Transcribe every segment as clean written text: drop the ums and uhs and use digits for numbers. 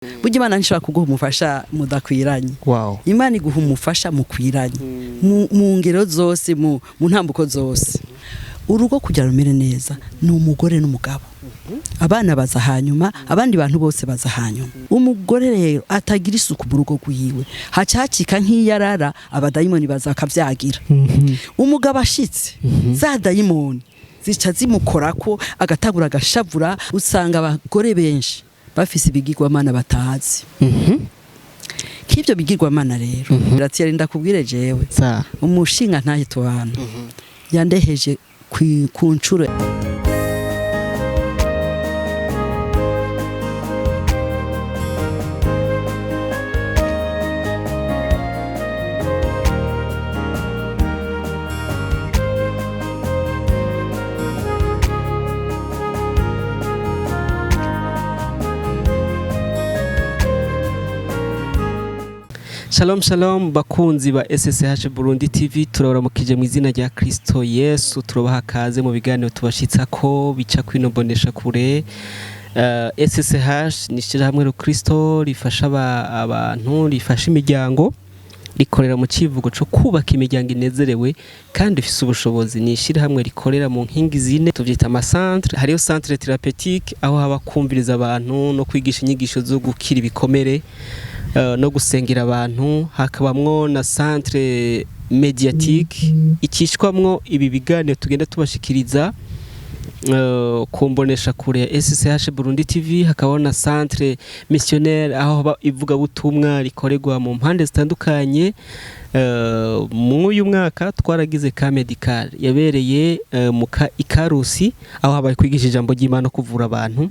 Burya Imana ntishobora kuguha umufasha mudakwiranye. Imana iguha umufasha mukwiranye mu ngero zose, mu ntambuko zose. Urugo kugira rumere neza ni umugore n'umugabo, abana baza hanyuma, abandi bantu bose baza hanyuma. Umugore rero atagira isuku mu rugo rwiwe, haca hacika nk'iyarara, abadayimoni baza bakavyagira. Umugabo ashitse, za dayimoni zica zimukorako, agatangura agashavura. Usanga abagore benshi bafise ibigirwamana batazi. Nk'ivyo bigirwamana rero, Ratiyari, ndakubwire jewe, umushinga ntahe tubana yandeheje ku ncuro. Shalom shalom, bakunzi ba SSH Burundi TV, turabaramukije mu izina rya Kristo Yesu. Turabaha kaze mu biganiro tubashitsa ko bica kwino bonesha kure. SSH ni ishyirahamwe Kristo rifasha abantu, rifasha imiryango, rikorera mu civugo co kubaka imiryango inezerewe kandi ifise ubushobozi. Ni ishyirahamwe rikorera mu nkingi zine, tuvyita amacentre. Hariyo centre thérapeutique, aho haba kumviriza abantu no kwigisha inyigisho zo gukira ibikomere no gusengera abantu. Hakabamwo na centre médiatique ikishwamwo ibi biganiro tugenda tubashikiriza ku mbonesha kure ya SSH Burundi TV. Hakabaho na centre missionnaire, aho haba ivugabutumwa rikorerwa mu mpande zitandukanye. Mw'uyu mwaka twaragize camp médical yabereye mu Ikarusi, aho habaye kwigisha ijambo ry'Imana no kuvura abantu.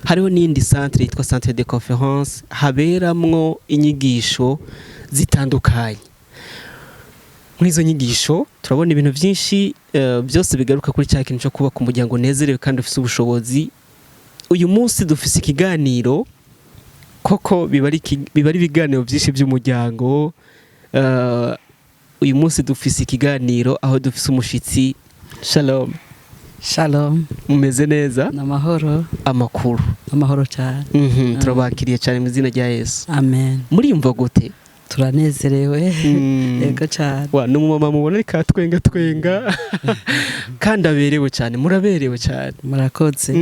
Hariho n'iyindi centre yitwa centre de conférence, haberamwo inyigisho zitandukanye. Muri izo nyigisho turabona ibintu byinshi, byose bigaruka kuri cya kintu cyo kubaka umuryango unezerewe kandi ufite ubushobozi. Uyu munsi dufise ikiganiro, koko biba ari ibiganiro byinshi by'umuryango. Uyu munsi dufise ikiganiro aho dufise umushitsi. Shalom. Shalom. Mumeze neza? Namahoro. Amakuru? Amahoro cyane. Turabakiriye cyane mu izina rya Yesu. Amen. Muriyumva gute? Turanezerewe, yego cyane. Wa ni umumama mubona ariko atwenga twenga kandi aberewe cyane. Muraberewe cyane. Murakoze.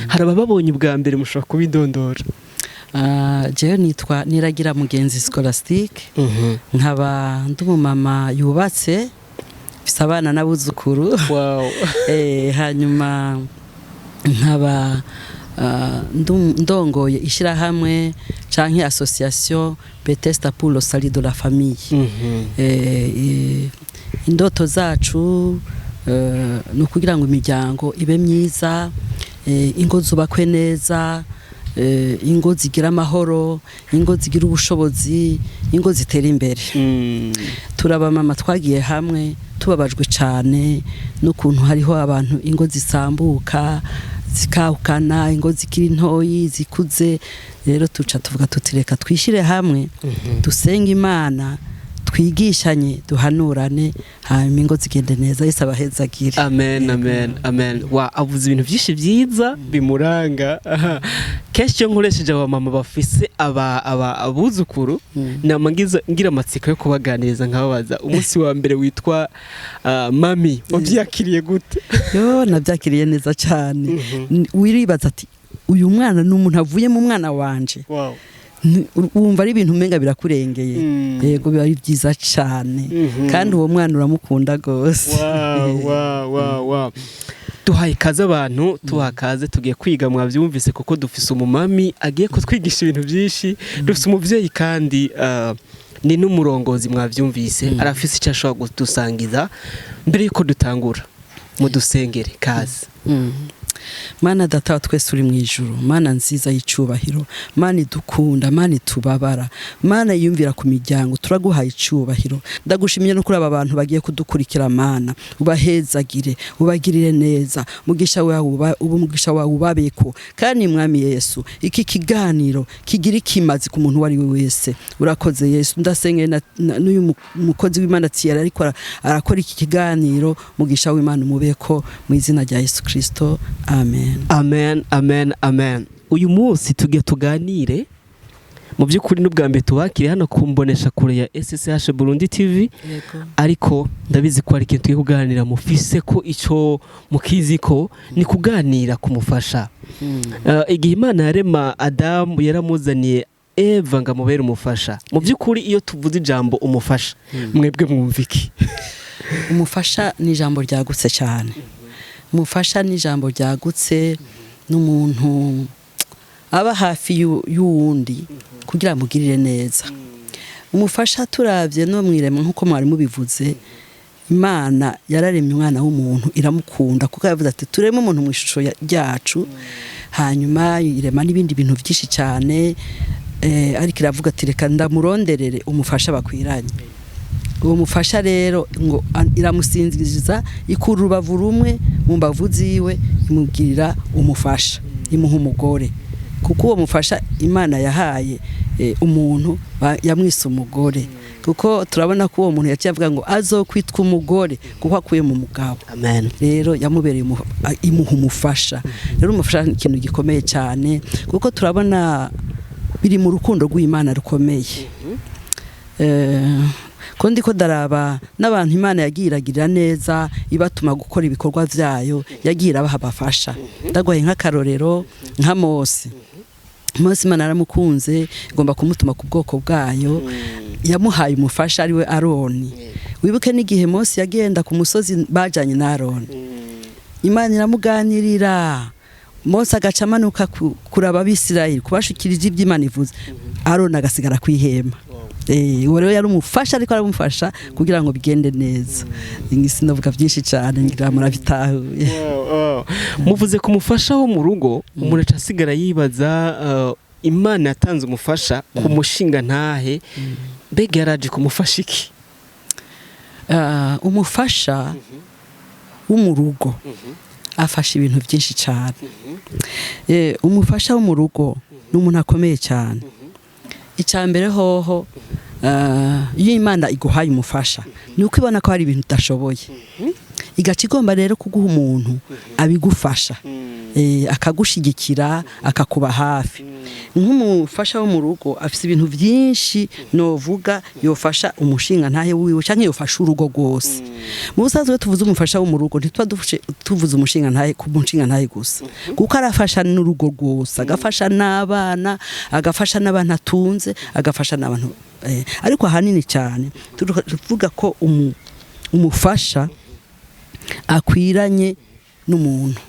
Hari abababonye ubwa mbere, mushobora kubidondora? Ah, jewe nitwa Niragira Mugenzi Scholastique, nkaba ndi umumama yubatse, mfise abana n'abuzukuru. Hanyuma nkaba ndongoye ishyirahamwe canke association Bethesda pour le salut de la famille. Indoto zacu ni ukugira ngo imiryango ibe myiza, ingo zubakwe neza, ingo zigira amahoro, ingo zigira ubushobozi, ingo zitera imbere. Turabamama twagiye hamwe tubabajwe cyane n'ukuntu hariho abantu ingo zisambuka, zikahukana, ingo zikiri ntoyi, zikuze. Rero tuca tuvuga tuti reka twishyire hamwe, dusenge Imana, twigishanye, duhanurane, hanyuma ingo zigende neza. Yesu abahezagire. Amen, amen, amen. Wa avuze ibintu byinshi byiza bimuranga. Aha. Kenshi iyo nkoresheje abamama bafise aba abuzukuru, nama ngira amatsiko yo kubaganiriza, nkababaza umunsi wa mbere witwa mami wabyakiriye gute? Yo, nabyakiriye neza cyane. Wiribaza ati uyu mwana ni umuntu avuye mu mwana wanje. Wumva ari ibintu umenga birakurengeye. Yego, biba ari byiza cyane, kandi uwo mwana uramukunda rwose. Wow. Duhaye ikaze abantu, tubaha kaze. Tugiye kwiga, mwabyumvise, kuko dufise umumami agiye kutwigisha ibintu byinshi. Dufise umuvyeyi kandi ni n'umurongozi, mwabyumvise, arafise icyo ashobora kudusangiza. Mbere yuko dutangura, mudusengere. Kaze. Mana Data wa twese uri mu ijuru, Mana nziza y'icubahiro, Mana idukunda, Mana itubabara, Mana yiyumvira ku miryango, turaguhaye icubahiro. Ndagushimiye no kuri aba bantu bagiye kudukurikira. Mana, ubahezagire, ubagirire neza, mugisha wawe uba umugisha wawe ubabeko. Kandi Mwami Yesu, iki kiganiro kigira ikimazi ku muntu uwo ari we wese. Urakoze Yesu. Ndasengeye n'uyu mukozi w'Imana Thierry ariko arakora iki kiganiro, mugisha w'Imana umubeko, mu izina rya Yesu Kristo, amen. Amen, amen, amen. Uyu munsi tugiye tuganire. Mu by'ukuri n'ubwa mbere tubakiriye hano ku mbonesha kure ya SSH Burundi TV, ariko ndabizi ko hari ikintu tugiye kuganira mufise ko ico mukizi ko ni kuganira kumufasha. Igihe Imana yarema Adamu, yaramuzaniye Eva ngo amubere umufasha. Mu by'ukuri iyo tuvuze ijambo umufasha, mwebwe mwumva iki? Umufasha ni ijambo ryagutse cyane. Umufasha ni ijambo ryagutse, n'umuntu aba hafi y'uwundi kugira amugirire neza. Umufasha, turabye no mwirema, nk'uko mwari mubivuze, Imana yararemye umwana w'umuntu iramukunda, kuko yavuze ati: "Tureme umuntu mu ishusho ryacu." Hanyuma irema n'ibindi bintu byinshi cyane, ariko iravuga ati: "Reka ndamuronderere umufasha bakwiranye." Uwo mufasha rero ngo iramusinziriza, ikura urubavu rumwe mu mbavu ziwe, imugirira umufasha, imuha umugore, kuko uwo mufasha Imana yahaye umuntu yamwise umugore, kuko turabona ko uwo muntu yaciye avuga ngo azokwitwa umugore kuko akuye mu mugabo. Amen. Rero yamubereye imuha umufasha. Rero umufasha ni ikintu gikomeye cyane, kuko turabona biri mu rukundo rw'Imana rukomeye. Ko ndiko ndaraba n'abantu Imana yagiye iragirira neza, ibatuma gukora ibikorwa vyayo, yagiye irabaha abafasha. Ndagwaye nk'akarorero nka Mose. Mose Imana yaramukunze, igomba kumutuma ku bwoko bwayo, yamuhaye umufasha ariwe Aroni. Wibuke n'igihe Mose yagenda ku musozi, bajanye na Aroni, Imana iramuganirira. Mose agaca amanuka kuraba Abisirayeli, kubashikiriza ibyo Imana ivuze, Aroni agasigara kwihema. Uwo rero yari umufasha, ariko aramufasha kugira ngo bigende neza. Ingisi ndavuga byinshi cyane, ngira murabitahuye. Muvuze ku mufasha wo mu rugo, umuntu aca asigara yibaza: Imana yatanze umufasha ku mushinga ntahe, mbega yaraje kumufasha iki? Umufasha wo mu rugo afasha ibintu byinshi cyane. Umufasha wo mu rugo ni umuntu akomeye cyane. Icya mbere hoho, iyo Imana iguhaye umufasha, ni uko ibona ko hari ibintu udashoboye, igaca igomba rero kuguha umuntu abigufasha, akagushigikira, akakuba hafi. Nk'umufasha wo mu rugo afite ibintu byinshi novuga yofasha umushinga ntahe wiwe canke yofasha urugo rwose. Mu busanzwe iyo tuvuze umufasha wo mu rugo, ntituba tuvuze umushinga ntahe ku mushinga ntahe gusa, kuko arafasha n'urugo rwose, agafasha n'abana, agafasha n'abantu atunze, agafasha n'abantu, ariko ahanini cyane tuvuga ko umufasha akwiranye n'umuntu.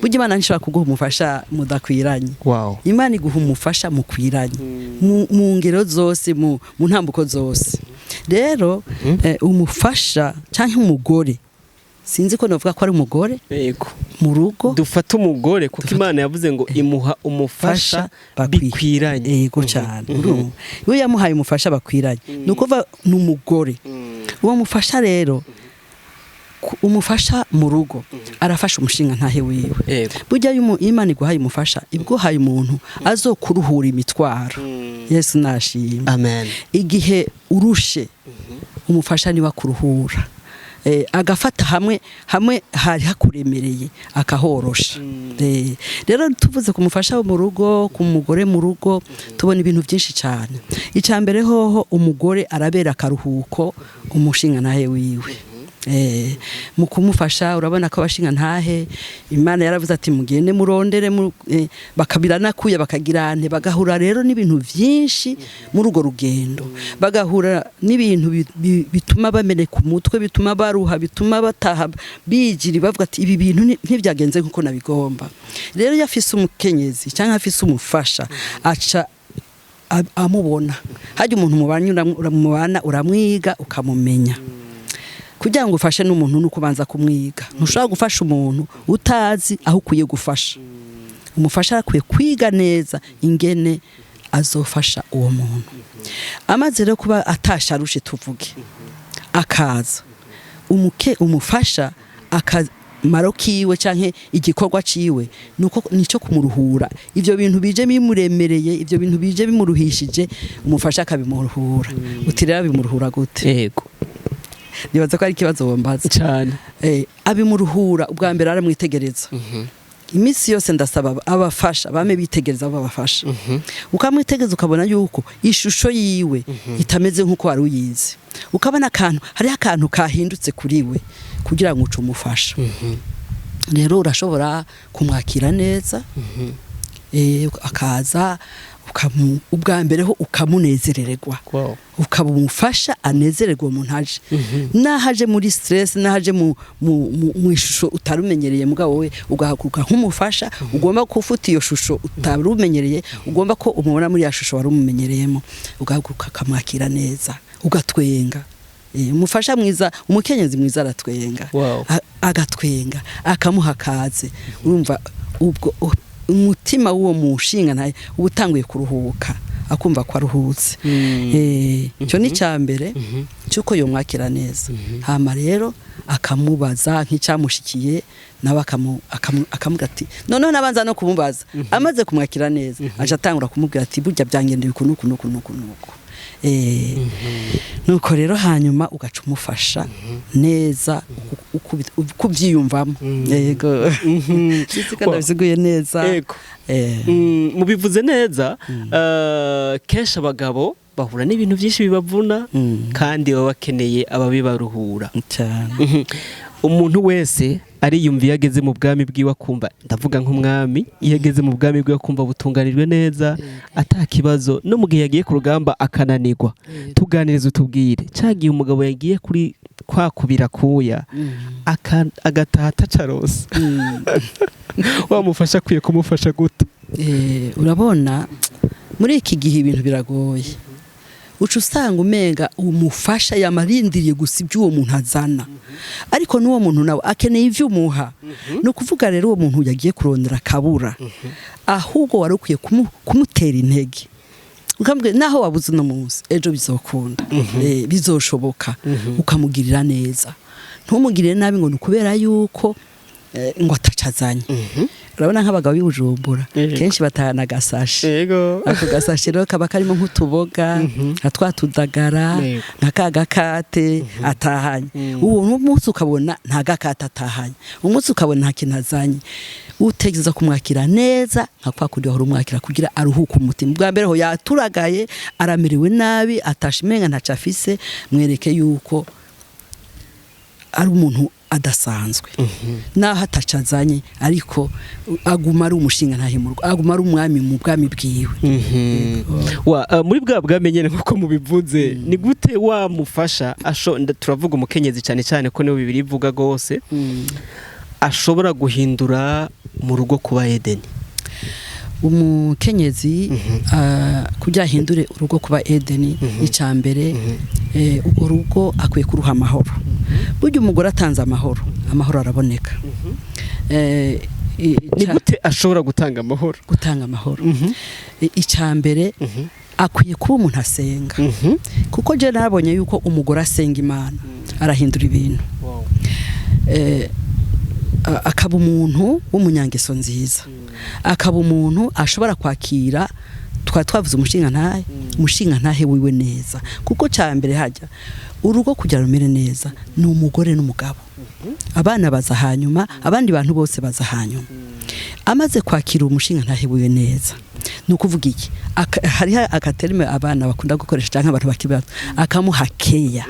Burya Imana ntishobora kuguha umufasha mudakwiranye. Imana iguha umufasha mukwiranye mu ngero zose, mu ntambuko zose. Rero umufasha cyangwa umugore, sinzi ko navuga ko ari umugore mu rugo. Dufate umugore, kuko Imana yavuze ngo imuha umufasha bikwiranye. Yego cyane. Urumva, iyo yamuhaye umufasha bakwiranye, ni ukuvuga ni umugore. Uwo mufasha rero, umufasha mu rugo arafasha umushinga ntahe wiwe. Burya iyo Imana iguhaye umufasha, iguhaye umuntu azokuruhura imitwaro. Yesu nashimwe. Amen. Igihe urushe, umufasha niwe akuruhura, agafata hamwe hamwe hari hakuremereye akahorosha. Rero tuvuze ku mufasha wo mu rugo, ku mugore mu rugo, tubona ibintu byinshi cyane. Icya mbere hoho, umugore arabera akaruhuko umushinga ntahe wiwe mu kumufasha. Urabona ko abashinga ntahe, Imana yaravuze ati: "Mugende murondere," bakabiranakuye, bakagira nte, bagahura rero n'ibintu byinshi muri urwo rugendo, bagahura n'ibintu bituma bameneka umutwe, bituma baruha, bituma bataha bigira bavuga ati: "Ibi bintu ntibyagenze nkuko nabigomba." Rero iyo afise umukenyezi cyangwa afise umufasha, aca amubona. Hajya umuntu mubanye, uramubana, uramwiga, ukamumenya. Kugira ngo ufashe n'umuntu ni ukubanza kumwiga. Ntushobora gufasha umuntu utazi aho ukwiye gufasha. Umufasha arakwiye kwiga neza ingene azofasha uwo muntu. Amaze rero kuba atasharushe, tuvuge akaza umufasha, akamaro kiwe canke igikorwa ciwe nuko nico kumuruhura ivyo bintu bije bimuremereye, ivyo bintu bije bimuruhishije, umufasha akabimuruhura. Uti rero bimuruhura gute? Nibaza ko ari ikibazo wambaza. Cyane. Abimuruhura, ubwa mbere aramwitegereza. Iminsi yose ndasaba abafasha bame bitegereza abo babafasha. Ukamwitegereza ukabona yuko ishusho yiwe itameze nk'uko wari uyizi, ukabona akantu, hariho akantu kahindutse kuri we, kugira ngo uce umufasha. Rero urashobora kumwakira neza, akaza, ubwa mbere ho ukamunezerererwa, ukaba umufasha anezererwa uwo muntu aje, naho aje muri stress, naho aje mu ishusho utarumenyereye, mugabo we ugahaguruka nk'umufasha ugomba kufuta iyo shusho utarumenyereye, ugomba ko umubona muri ya shusho wari umumenyereyemo. Ugahaguruka akamwakira neza, ugatwenga. Umufasha mwiza, umukenyezi mwiza aratwenga. Agatwenga, akamuha kaze. Urumva ubwo umutima w'uwo mushinga ntaye uba utanguye kuruhuka, akumva ko aruhutse. Icyo ni icya mbere cy'uko yomwakira neza. Hama rero akamubaza nk'icyamushikiye, nawe akamubwira ati, noneho nabanza no kumubaza, amaze kumwakira neza aje atangura kumubwira ati: "Burya byangendeye uku n'uku n'uku n'uku n'uku." Nuko rero hanyuma ugaca umufasha neza uko ubyiyumvamo. Yego, sinzi ko ndabisiguye neza. Yego. Mubivuze neza. Kenshi abagabo bahura n'ibintu byinshi bibavuna, kandi baba bakeneye ababibaruhura. Cyane. Umuntu wese ariyumva iyo ageze mu bwami bwiwe akumva, ndavuga nk'umwami, iyo ageze mu bwami bwiwe akumva butunganijwe neza, ata kibazo, no mu gihe yagiye ku rugamba akananirwa. Tuganirize, utubwire cya gihe umugabo yagiye kuri kwakubira kuya, agataha atacarose, wamufasha akwiye kumufasha gute? Urabona muri iki gihe ibintu biragoye, uca usanga umenga umufasha yamarindiriye gusa ibyo uwo muntu azana, ariko n'uwo muntu nawe akeneye ibyo umuha. Ni ukuvuga rero uwo muntu yagiye kurondera akabura, ahubwo wari ukwiye kumutera intege, ukamubwira naho wabuze uno munsi, ejo bizokunda, bizoshoboka. Ukamugirira neza, ntumugirire nabi ngo ni ukubera yuko ngo atacazanye. Urabona nk'abagabo b'i Bujumbura kenshi batahana agasashe. Ako gasashe rero kaba karimo nk'utuboga, nka twa tudagara, nka ka gakate atahanye. Uwo munsi ukabona nta gakate atahanye, umunsi ukabona nta kintu azanye, utegereza kumwakira neza nka kwa kundi wahora umwakira, kugira aruhuke umutima. Bwa mbere ho yaturagaye, aramerewe nabi, atashe imenga ntaco afise. Mwereke yuko ari umuntu adasanzwe, naho ataco azanye, ariko aguma ari umushinga ntahimurwa, aguma ari umwami mu bwami bwiwe. Muri bwa bwami nyene nkuko mubivuze, ni gute wamufasha turavuga umukenyezi cyane cyane ko niwe bibiri ivuga gose, ashobora guhindura mu rugo kuba Edeni? Umukenyezi, kugira ahindure urugo kuba Edeni, icya mbere, urwo rugo akwiye kuruha amahoro. Burya umugore atanze amahoro, amahoro araboneka. Ni gute ashobora gutanga amahoro? Gutanga amahoro, icya mbere akwiye kuba umuntu asenga, kuko je nabonye yuko umugore asenga Imana arahindura ibintu. Akaba umuntu w'umunyangeso nziza, akaba umuntu ashobora kwakira, twari twavuze umushinga ntahe, umushinga ntahe wiwe neza, kuko cya mbere hajya urugo kugira rumere neza ni umugore n'umugabo, abana baza hanyuma, abandi bantu bose baza hanyuma. Amaze kwakira umushinga ntahe wiwe neza, ni ukuvuga iki? Hariho akaterme abana bakunda gukoresha cyangwa abantu bakiri bato, akamuha keya.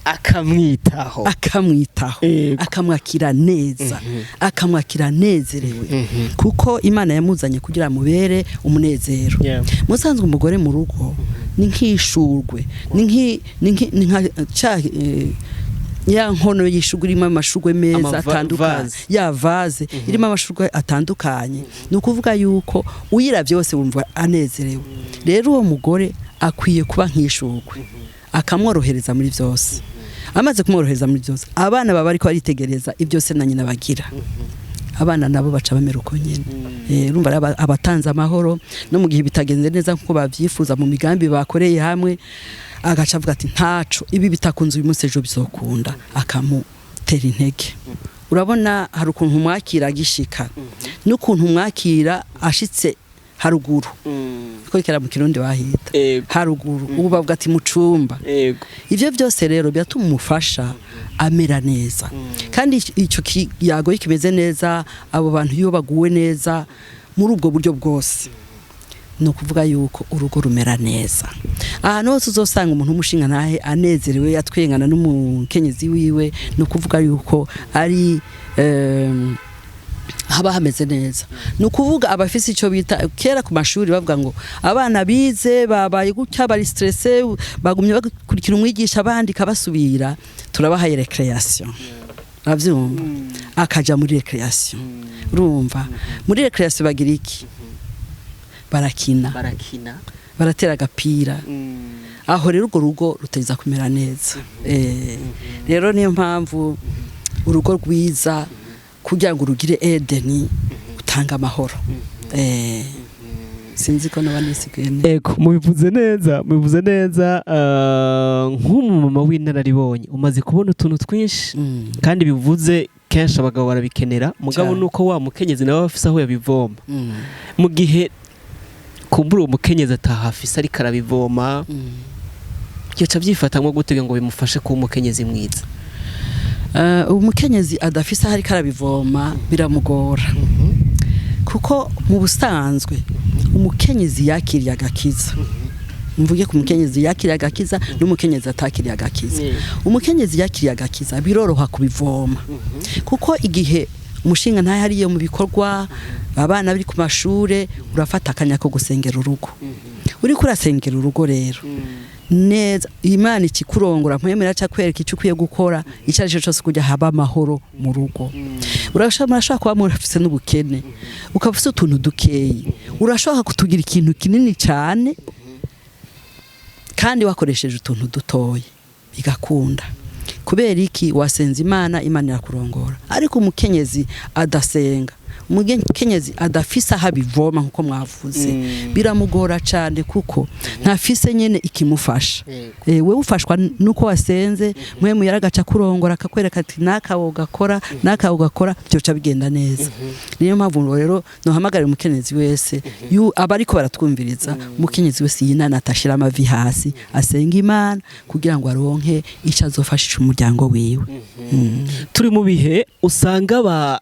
Akamwitaho. Akamwitaho, akamwakira neza, akamwakira anezerewe, kuko Imana yamuzanye kugira mubere umunezero. Musanzwe umugore mu rugo ni nk'ishurwe, ni nka ca ya nkono y'ishurwe irimo amashurwe meza atandukanye. Vase. Ya vase irimo amashurwe atandukanye, ni ukuvuga yuko uyiravye wese wumva anezerewe. Rero uwo mugore akwiye kuba nk'ishurwe, akamworohereza muri byose. Amaze kumworohereza muri byose, abana baba ariko baritegereza ibyo se na nyina bagira, abana nabo baca bamera uko nyene. Urumva rero abatanze amahoro, no mu gihe bitagenze neza nkuko bavyifuza mu migambi bakoreye hamwe, agaca avuga ati: "Ntaco, ibi bitakunze uyu munsi, ejo bizokunda," akamutera intege. Urabona hari ukuntu umwakira agishika n'ukuntu umwakira ashitse haruguru. Ko kera mu Kirundi bahita haruguru, ubu bavuga ati mu cumba. Ivyo byose rero biratuma umufasha amera neza, kandi ico kiyago iyo kimeze neza, abo bantu iyo baguwe neza muri ubwo buryo bwose, ni ukuvuga yuko urugo rumera neza. Ahantu hose uzosanga umuntu w'umushinga ntahe anezerewe, atwengana n'umukenyezi wiwe, ni ukuvuga yuko ari haba hameze neza. Ni ukuvuga abafise icyo bita, kera ku mashuri bavuga ngo abana bize babaye gutya, bari stressé, bagumye bakurikira umwigisha, bandika basubira, turabahaye récréation. Uravyumva, akaja muri récréation. Urumva, muri récréation bagira iki? Barakina. Barakina. Baratera agapira. Aho rero urwo rugo ruteza kumera neza. Rero niyo mpamvu urugo rwiza, kugira ngo rugire Edeni, utanga amahoro. Sinzi ko naba nisiguye neza. Ego, mubivuze neza, mubivuze neza. Nk'umumama w'inararibonye, umaze kubona utuntu twinshi, kandi bivuze kenshi abagabo barabikenera, mugabo nuko wa mukenyezi nawe aba afise aho yabivoma. Mu gihe kumbura uwo mukenyezi atahafise ariko arabivoma, yoca abyifatamwo gute ngo bimufashe kuba umukenyezi mwiza? Umukenyezi adafise aho ariko arabivoma biramugora, kuko mu busanzwe umukenyezi yakiriye agakiza, mvuge ku mukenyezi yakiriye agakiza n'umukenyezi atakiriye agakiza, umukenyezi yakiriye agakiza biroroha kubivoma, kuko igihe umushinga ntayo hariyo mu bikorwa, abana bari ku mashure, urafata akanya ko gusengera urugo. Uriko urasengera urugo rero neza, Imana ikikurongora, mpwemera ca kwereka icyo ukwiye gukora icyo ari cyo cyose kugira haba amahoro mu rugo. Urashobora kuba murafise n'ubukene, ukaba ufise utuntu dukeyi, urashobora kutugira ikintu kinini cyane kandi wakoresheje utuntu dutoya bigakunda. Kubera iki? Wasenze Imana, Imana irakurongora. Ariko umukenyezi adasenga, umukenyezi adafise aho abivoma nkuko mwavuze, biramugora cyane, kuko ntafise nyene ikimufasha. Wewe ufashwa nuko wasenze, mwe muyaragaca kurongora, akakwereka ati naka ugakora, naka ugakora, byoca bigenda neza. Niyo mpamvu rero nohamagarira umukenyezi wese aba ariko baratwumviriza, umukenyezi wese yinana, atashira amavi hasi, asenga Imana kugira ngo aronke ico azofashisha umuryango wiwe. Turi mu bihe usanga ba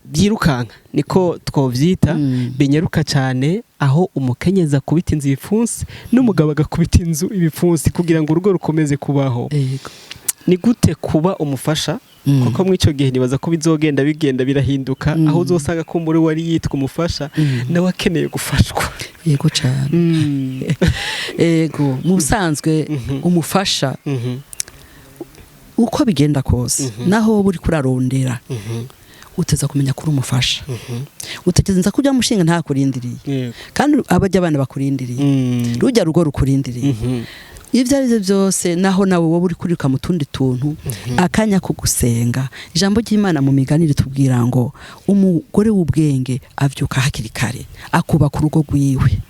byirukanka, niko twovyita, binyaruka cyane, aho umukenyezi akubita inzu ibipfunsi n'umugabo agakubita inzu ibipfunsi kugira ngo urugo rukomeze kubaho. Ni gute kuba umufasha? Kuko muri icyo gihe nibaza ko bizogenda bigenda birahinduka, aho uzosanga ko muri wari yitwa umufasha nawe akeneye gufashwa. Yego cyane. Yego, mu busanzwe umufasha, uko bigenda kose, naho wowe uri kurarondera, uteza kumenya kuri umufasha, utekereza ko ujya mushinga ntakurindiriye, kandi abajya abana bakurindiriye, rujya rugo rukurindiriye. Ibyo ari byo byose, naho nawe wowe uri kuriruka mu tundi tuntu, akanya ko gusenga. Ijambo ry'Imana mu Migani ritubwira ngo umugore w'ubwenge avyuka hakiri kare, akubaka urugo rwiwe.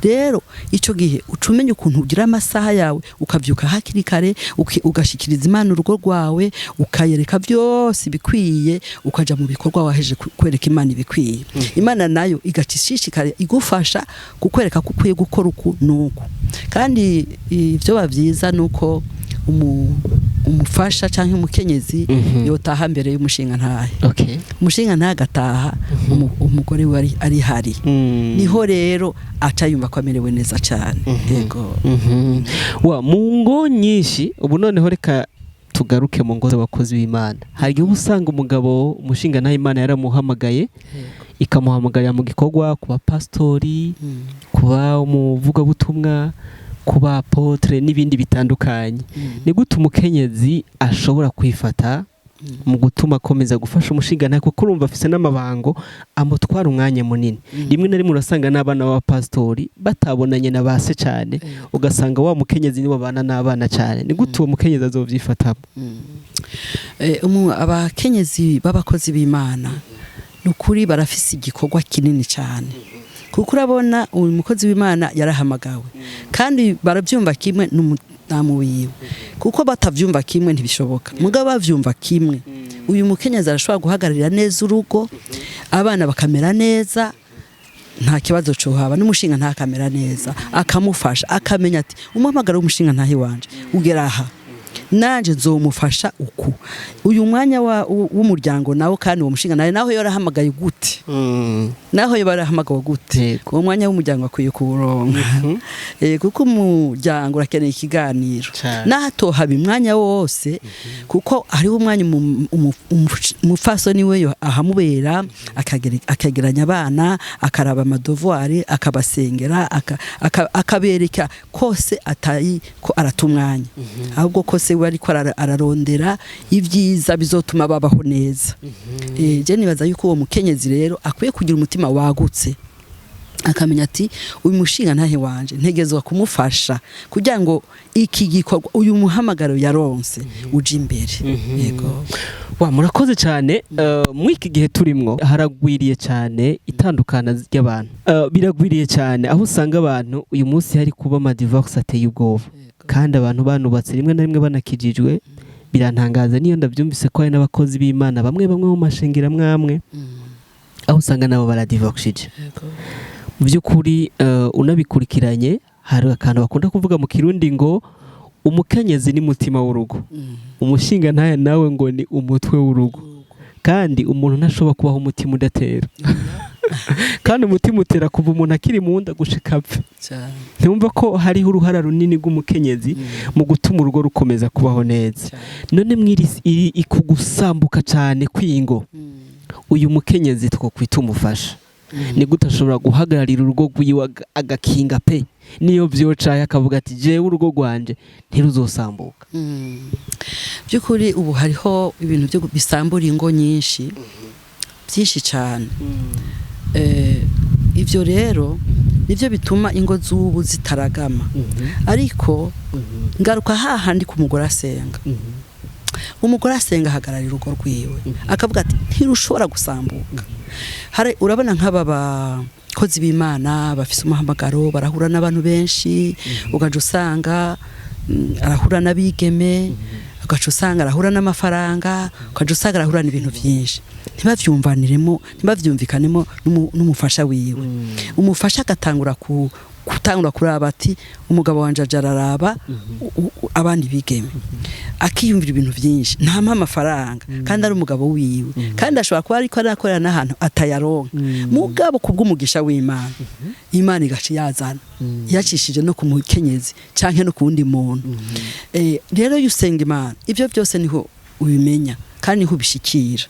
Rero icyo gihe uca umenya ukuntu ugira amasaha yawe, ukavyuka hakiri kare, ugashikiriza Imana urugo rwawe, ukayereka byose ibikwiye, ukaja mu bikorwa waheje kwereka Imana ibikwiye. Imana nayo igaca ishishikare igufasha kukwereka ko ukwiye gukora uku n'uku. Kandi ibyo biba byiza nuko umufasha cyangwa umukenyezi yotaha mbere y'umushinga ntahe. Umushinga ntahe agataha umugore we ari hari. Niho rero aca yumva ko amerewe neza cyane. Yego. Wa mu ngo nyinshi ubu, noneho reka tugaruke mu ngo z'abakozi b'Imana, hari igihe uba usanga umugabo umushinga ntahe Imana yaramuhamagaye, ikamuhamagarira mu gikorwa, kuba pasitori, kuba umuvugabutumwa, kuba apôtre n'ibindi bitandukanye. Ni gute umukenyezi ashobora kwifata mu gutuma akomeza gufasha umushinga ntahe, kuko urumva afise n'amabango amutwara umwanya munini? Rimwe na rimwe urasanga n'abana b'abapasitori batabonanye na ba se cyane, ugasanga wa mukenyezi niwe babana n'abana cyane. Ni gute uwo mukenyezi azovyifatamo? Abakenyezi b'abakozi b'Imana ni ukuri barafise igikorwa kinini cyane, kuko urabona uyu mukozi w'Imana yarahamagawe, kandi barabyumva kimwe n'umudamu wiwe, kuko batavyumva kimwe ntibishoboka. Mugabo bavyumva kimwe, uyu mukenyezi arashobora guhagararira neza urugo, abana bakamera neza. Nta kibazo cohaba n'umushinga ntakamera neza, akamufasha, akamenya ati umuhamagaro w'umushinga ntahe wanje ugera aha, nanje nzomufasha uku. Uyu mwanya w'umuryango nawo, kandi uwo mushinga nawe naho yarahamagaye gute, naho yo barahamagawe gute, uwo mwanya w'umuryango akwiye kuwuronka, kuko umuryango urakeneye ikiganiro. Cane. Naho atohaba imwanya wose, kuko hariho umwanya umupfasoni we ahamubera, akageranya abana, akaraba ama devoirs, akabasengera, akabereka kose atari ko arata umwanya, ahubwo kose we ariko ararondera ibyiza bizotuma babaho neza. Je nibaza yuko uwo mukenyezi rero akwiye kugira umutima wagutse, akamenya ati uyu mushinga ntahe wanje ntegezwa kumufasha kugira ngo iki gikorwa, uyu muhamagaro yaronse, uje imbere. Yego. Wa, murakoze cyane. Muri iki gihe turimwo haragwiriye cyane itandukana ry'abantu. Biragwiriye cyane aho usanga abantu uyu munsi hari kuba ama divorce ateye ubwoba, kandi abantu banubatse, rimwe na rimwe banakijijwe. Birantangaza niyo ndabyumvise ko hari n'abakozi b'Imana bamwe bamwe mu mashengero amwe amwe, aho usanga nabo baradivorishije. Mu by'ukuri, unabikurikiranye, hari akantu bakunda kuvuga mu Kirundi ngo umukenyezi ni mutima w'urugo, umushinga ntaye nawe ngo ni umutwe w'urugo. Kandi umuntu ntashobora kubaho umutima udatera, kandi umutima utera kuva umuntu akiri mu nda gushika apfe. Ntiwumva ko hariho uruhara runini rw'umukenyezi mu gutuma urugo rukomeza kubaho neza? None mwiri iri ikugusambuka cyane kwingo, uyu mukenyezi twokwita umufasha, ni gute ashobora guhagararira urugo rwiwe, agakinga pe niyo vyocaye, akavuga ati jewe urugo rwanje ntiruzosambuka? By'ukuri ubu hariho ibintu byo bisambura ingo nyinshi, byinshi cyane. Ibyo rero nibyo bituma ingo z'ubu zitaragama. Ariko ngaruka hahandi ku mugore asenga. Umugore asenga ahagararira urugo rwiwe, akavuga ati ntirushobora gusambuka. Hari, urabona nk'aba bakozi b'Imana bafise umuhamagaro, barahura n'abantu benshi, ugaca usanga arahura n'abigeme, ugaca usanga arahura n'amafaranga, ugaca usanga arahura n'ibintu byinshi, ntibavyumvaniremo, ntibavyumvikanemo n'umufasha wiwe. Umufasha agatangura ku gutangura kuraba ati umugabo wanje aja araraba abandi bigeme, akiyumvira ibintu byinshi, ntampa amafaranga kandi ari umugabo wiwe, kandi ashobora kuba ariko arakorera n'ahantu atayaronka. Mugabo kubw'umugisha w'Imana, Imana igaca yazana yacishije no ku mukenyezi canke no ku wundi muntu. Rero iyo usenga Imana, ibyo byose niho ubimenya kandi niho ubishikira.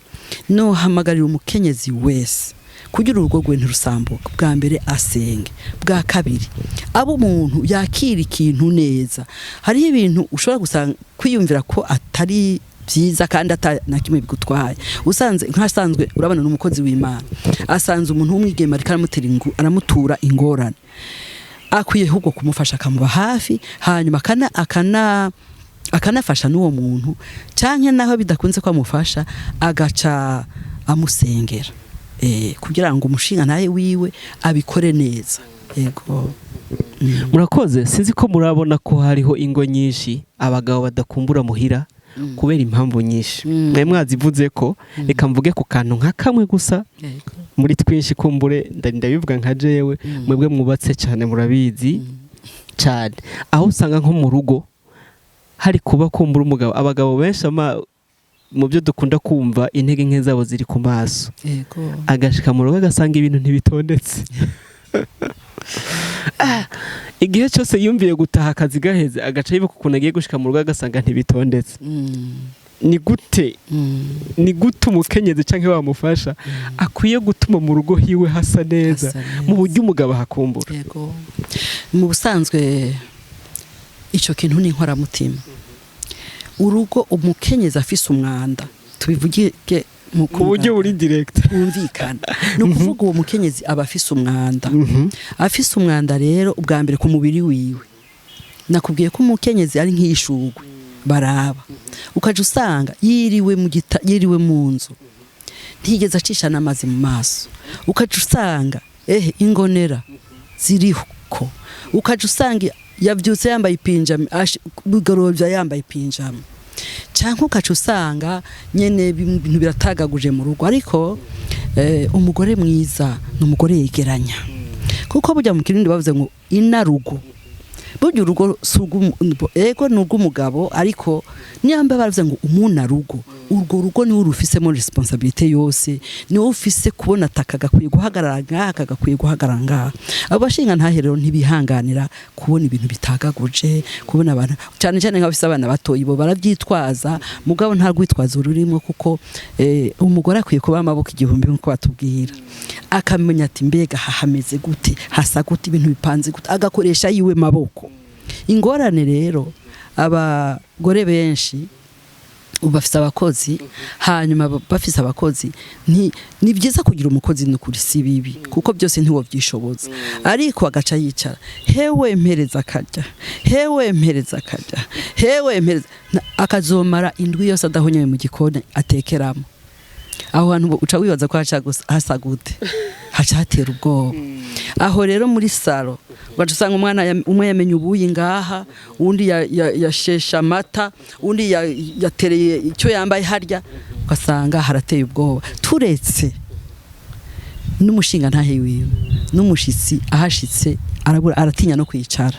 Nohamagarira umukenyezi wese kugira urugo rwe ntirusambuka, bwa mbere asenge, bwa kabiri abo umuntu yakira ikintu neza. Hariho ibintu ushobora gusanga kwiyumvira ko atari byiza kandi ata na kimwe bigutwaye. Usanze nkasanzwe urabona n'umukozi w'Imana asanze umuntu w'umwigeme ariko aramutera aramutura ingorane, akwiye ahubwo kumufasha, akamuba hafi, hanyuma akanafasha n'uwo muntu, canke naho bidakunze ko amufasha, agaca amusengera, kugira ngo umushinga nawe wiwe abikore neza. Yego. Murakoze. Sinzi ko murabona ko hariho ingo nyinshi abagabo badakumbura muhira kubera impamvu nyinshi. Mwe mwazivuze ko, reka mvuge ku kantu nka kamwe gusa muri twinshi. Kumbure ndabivuga nka jewe, mwebwe mwubatse cyane murabizi cyane, aho usanga nko mu rugo hari kuba kumbura umugabo, abagabo benshi ama mu byo dukunda kumva, intege nke zabo ziri ku maso. Agashika mu rugo agasanga ibintu ntibitondetse. Igihe cyose yumviye gutaha akazi gaheze, agaca yibuka ukuntu agiye gushika mu rugo agasanga ntibitondetse. Ni gute, ni gute umukenyezi canke wamufasha akwiye gutuma mu rugo hiwe hasa neza, Hasa neza. mu buryo umugabo ahakumbura? Yego, mu busanzwe ico kintu ni inkoramutima. Urugo umukenyezi afise umwanda, tubivuge mu mu buryo buri direct, bwumvikana, ni ukuvuga uwo mukenyezi aba afise umwanda. Afise umwanda rero, ubwa mbere ku mubiri wiwe, nakubwiye ko umukenyezi ari nk'ishugwe baraba, ukaja usanga yiriwe mu gita, yiriwe mu nzu, ntigeze acisha n'amazi mu maso, ukaja usanga ehe ingonera ziriho, ukaja usanga yavyutse yambaye ipinjama, bugorovya yambaye ipinjama, canke ukaca usanga nyene ibintu biratagaguje mu rugo. Ariko umugore mwiza ni umugore yegeranya. Kuko burya mu Kirundi bavuze ngo inarugo, burya urugo si ego ni urw'umugabo, ariko niyamba baravuze ngo umunarugo, urwo rugo niwe rufisemo responsabilité yose, niwe ufise kubona ataka gakwiye guhagarara ngaha, kagakwiye guhagarara ngaha. Abo bashinga ntahe rero ntibihanganira kubona ibintu bitagaguje, kubona abantu, cyane cyane nk'abafise abana batoyi, bo barabyitwaza, mugabo nta rwitwazo rurimo, kuko umugore akwiye kuba amaboko igihumbi nk'uko batubwira, akamenya ati mbega hahameze gute, hasa gute, ibintu bipanze gute, agakoresha yiwe maboko. Ingorane rero, abagore benshi ubu bafise abakozi, hanyuma bafise abakozi, ni byiza kugira umukozi, ni ukuri si bibi, kuko byose ntiwovyishoboza, ariko agaca yicara: "Hewe mpereza akarya, hewe mpereza akarya, hewe mpereza." Akazomara indwi yose adahonyoye mu gikoni atekeramo. Aho hantu uca wibaza ko haca hasa gute? Haca hatera ubwoba. Aho rero muri salon ugaca usanga umwana umwe yamenye ubuyi ngaha, uwundi yasheshe amata, uwundi yatereye icyo yambaye harya, ugasanga harateye ubwoba. Turetse n'umushinga ntahe wiwe, n'umushitsi ahashitse arabura, aratinya no kwicara.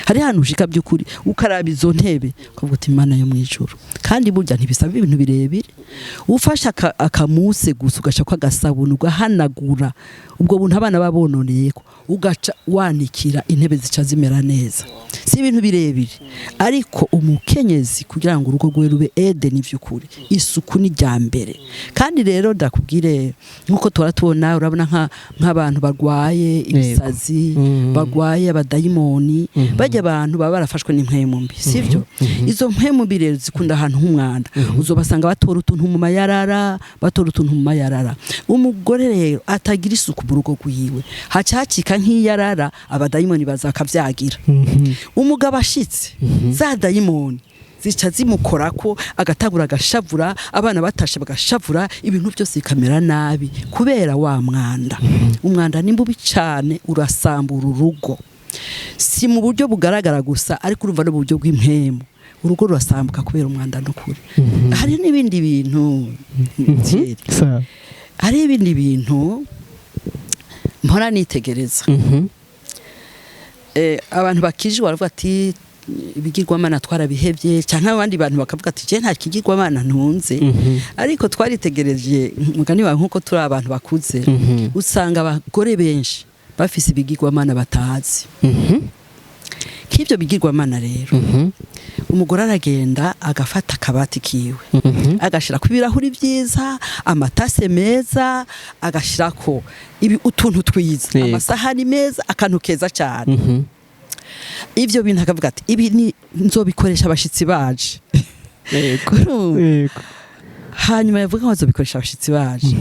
Hari ahantu ushika by'ukuri ukaraba izo ntebe ukavuga uti: "Imana yo mu ijuru." Kandi burya ntibisaba ibintu birebire, ufashe akamuse gusa, ugaca ko agasabuni, ugahanagura ubwo buntu abana babononeyeko, ugaca wanikira intebe, zica zimera neza. Si ibintu birebire, ariko umukenyezi kugira ngo urugo rwe rube Edeni vy'ukuri, isuku ni rya mbere. Kandi rero ndakubwire, nk'uko tuhora tubona, urabona nk'abantu barwaye ibisazi, barwaye abadayimoni, bajya abantu baba barafashwe n'impwemu mbi, sivyo? Izo mpwemu mbi rero zikunda ahantu h'umwanda. Uzobasanga batora utuntu mu mayarara, batora utuntu mu mayarara. Umugore rero atagira isuku mu rugo rwiwe, haca hacika nk'iyarara, abadayimoni baza bakavyagira. Umugabo ashitse, za dayimoni zica zimukorako, agatangura agashavura, abana batashe bagashavura, ibintu byose bikamera nabi kubera wa mwanda. Umwanda ni mubi cyane, urasambura urugo, si mu buryo bugaragara gusa, ariko urumva no mu buryo bw'impemu urugo rurasambuka kubera umwanda. N'ukuri hari n'ibindi bintu, Thierry. Hari ibindi bintu mpora nitegereza. Abantu bakijwe baravuga ati ibigirwamana twarabihevye, cyangwa abandi bantu bakavuga ati je nta kigirwamana ntunze. Ariko twaritegereje, mugani wawe, nkuko turi abantu bakuze, usanga abagore benshi bafise ibigirwamana batazi. Nk'ibyo bigirwamana rero, umugore aragenda agafata akabati kiwe, agashirako ibirahuri byiza, amatase meza, agashirako ibi utuntu twiza, amasahani meza, akantu keza cyane. Ivyo bintu akavuga ati ibi ni nzobikoresha abashitsi baje. Urumva? Hanyuma yavuga ngo azobikoresha abashitsi baje,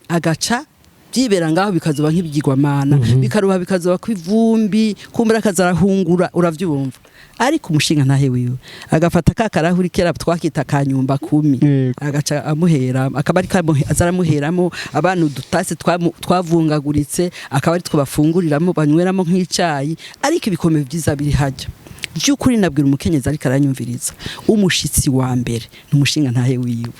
agaca byibera ngaho, bikazoba nk'ibigirwamana, bikaruha, bikazoba kw'ivumbi, kumbura akazarahungura, uravyumva? Ariko umushinga ntahe wiwe agafata ka karahuri kera twakita kanyumba kumi, agaca amuhera, akaba ari aza aramuheramo abana udutasi twavungaguritse, akaba ari two bafunguriramo, banyweramo nk'icayi, ariko ibikombe vyiza biri hajya. By'ukuri nabwira umukenyezi ariko aranyumviriza, umushitsi wa mbere ni umushinga ntahe wiwe.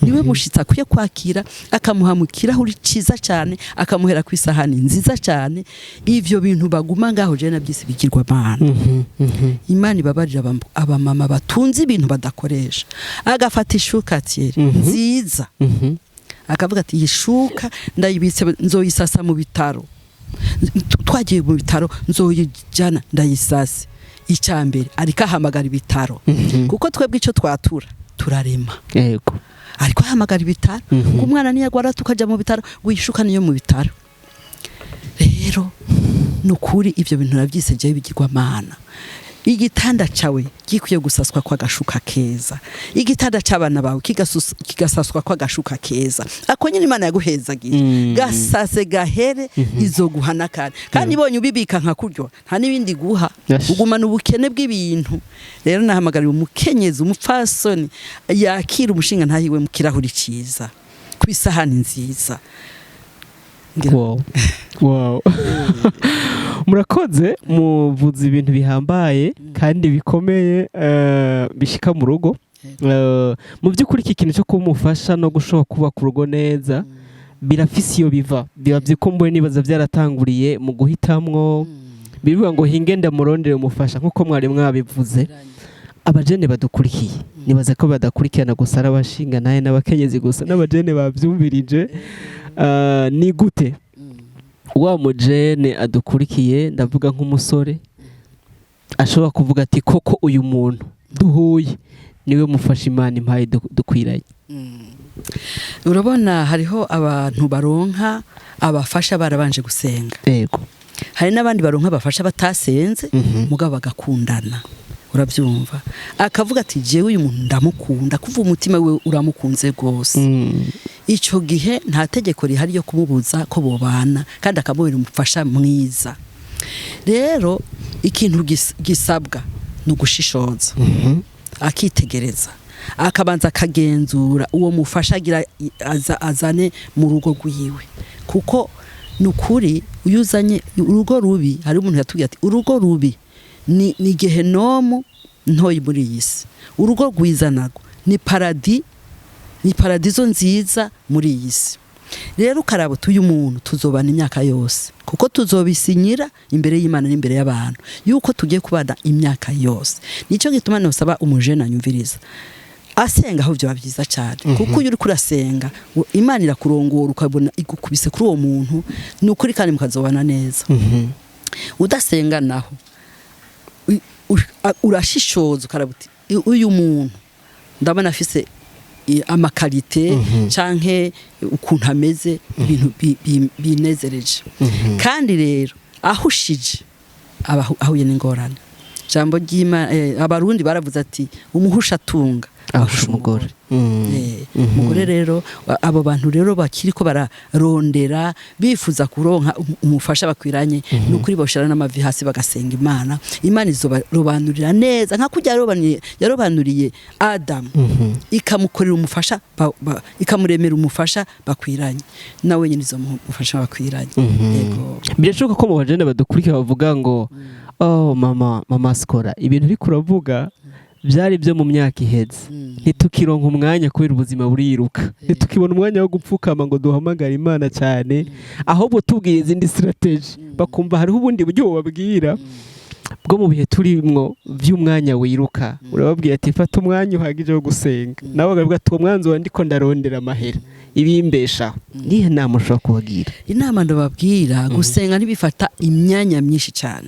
Niwe mushitsi akwiye kwakira, akamuha mu kirahuri ciza cyane, akamuhera ku isahani nziza cyane. Ivyo bintu baguma ngaho, je nabyise bigirwamana. Imana ibabarira abamama batunze ibintu badakoresha. Agafata ishuka Thierry, nziza, akavuga ati iyi shuka ndayibitse, nzoyisasa mu bitaro, twagiye mu bitaro nzoyijyana ndayisase. Icya mbere ariko ahamagara ibitaro, kuko twebwe icyo twatura turarema. Ariko ahamagara ibitaro ngo umwana niyagwara tukajya mu bitaro, ngo yishuka niyo mu bitaro. Rero ni ukuri ibyo bintu nabyise jewe bigirwamana. Igitanda cawe gikwiye gusaswa kw'agashuka keza, igitanda c'abana bawe kigasaswa kw'agashuka keza, ako nyine Imana yaguhezagiye. Gasase gahere, izoguha kare. Kandi ibonye ubibika nka kuryo, nta n'ibindi guha. Ugumana ubukene bw'ibintu. Rero nahamagarira umukenyezi, umupfasoni, yakira umushinga ntahiwe mu kirahuri ciza, ku isahani nziza. Wow. Murakoze, muvuze ibintu bihambaye kandi bikomeye, bishika mu rugo. Mu by'ukuri iki kintu cyo kumufasha no gushobora kubaka urugo neza. Birafise iyo biva, biba vyikumbuye, nibaza vyaratanguriye mu guhitamwo. Bivuga ngo hinge ndamurondere umufasha, nkuko mwari mwabivuze. Abajene badukurikiye, nibaza ko badakurikirana gusa ari abashinga naye n'abakenyezi gusa, n'abajene bavyumvirije. Ni gute wa mujene adukurikiye, ndavuga nk'umusore, ashobora kuvuga ati: "Koko uyu muntu duhuye niwe mufasha Imana impaye dukwiranye"? Urabona, hariho abantu baronka abafasha barabanje gusenga. Hari n'abandi baronka abafasha batasenze, mugabo bagakundana. Urabyumva, akavuga ati: "Jewe uyu muntu ndamukunda", kuva umutima we uramukunze rwose. Icyo gihe nta tegeko rihari ryo kumubuza ko bobana, kandi akamubera umufasha mwiza. Rero ikintu gisabwa ni ugushishoza, akitegereza, akabanza akagenzura uwo mufasha agira azane mu rugo rwiwe, kuko ni ukuri iyo uzanye urugo rubi, hari umuntu yatubwiye ati: "Urugo rubi ni gehenomu ntoyi muri iyi si, urugo rwiza narwo ni paradis, ni paradizo nziza muri iyi si." Rero ukaraba uti: "Uyu muntu tuzobana imyaka yose", kuko tuzobisinyira imbere y'Imana n'imbere y'abantu yuko tugiye kubana imyaka yose. Nicyo gituma nosaba umujene anyumviriza, asenga aho byaba byiza cyane, kuko iyo uriko urasenga, Imana irakurongora, ukabona igukubise kuri uwo muntu, ni ukuri, kandi mukazobana neza. Udasenga naho, urashishoza, ukaraba uti: "Uyu muntu ndabona afise ama qualités canke ukuntu ameze, ibintu binezereje." Kandi rero ahushije aba ahuye n'ingorane. Ijambo ry'Imana, Abarundi baravuze ati: "Umuhusha atunga ahusha umugore." Umugore rero, abo bantu rero bakiri ko bararondera, bifuza kuronka umufasha bakwiranye, ni ukuri boshira n'amavi hasi bagasenga Imana. Imana izobarobanurira neza nka kurya yarobanuriye Adamu, ikamukorera umufasha, ikamuremera umufasha bakwiranye, nawe nyine izomuha umufasha bakwiranye. Yego. Birashoboka ko mu bajene badukurikira bavuga ngo: "Oh mama, mama Sikora, ibintu uriko uravuga byari byo mu myaka iheze. Ntitukironka umwanya kubera ubuzima buriruka, ntitukibona umwanya wo gupfukama ngo duhamagare Imana cyane. Ahubwo tubwiye izindi stratégies, bakumva hariho ubundi buryo bubabwira bwo mu bihe turimwo by'umwanya wiruka." Urababwira ati: "Fata umwanya uhagije wo gusenga." Nawe bakavuga ati: "Uwo mwanzo ndiko ndarondera amahera ibimbeshaho." Nihe nama ushobora kubabwira? Inama ndababwira, gusenga ntibifata imyanya myinshi cyane,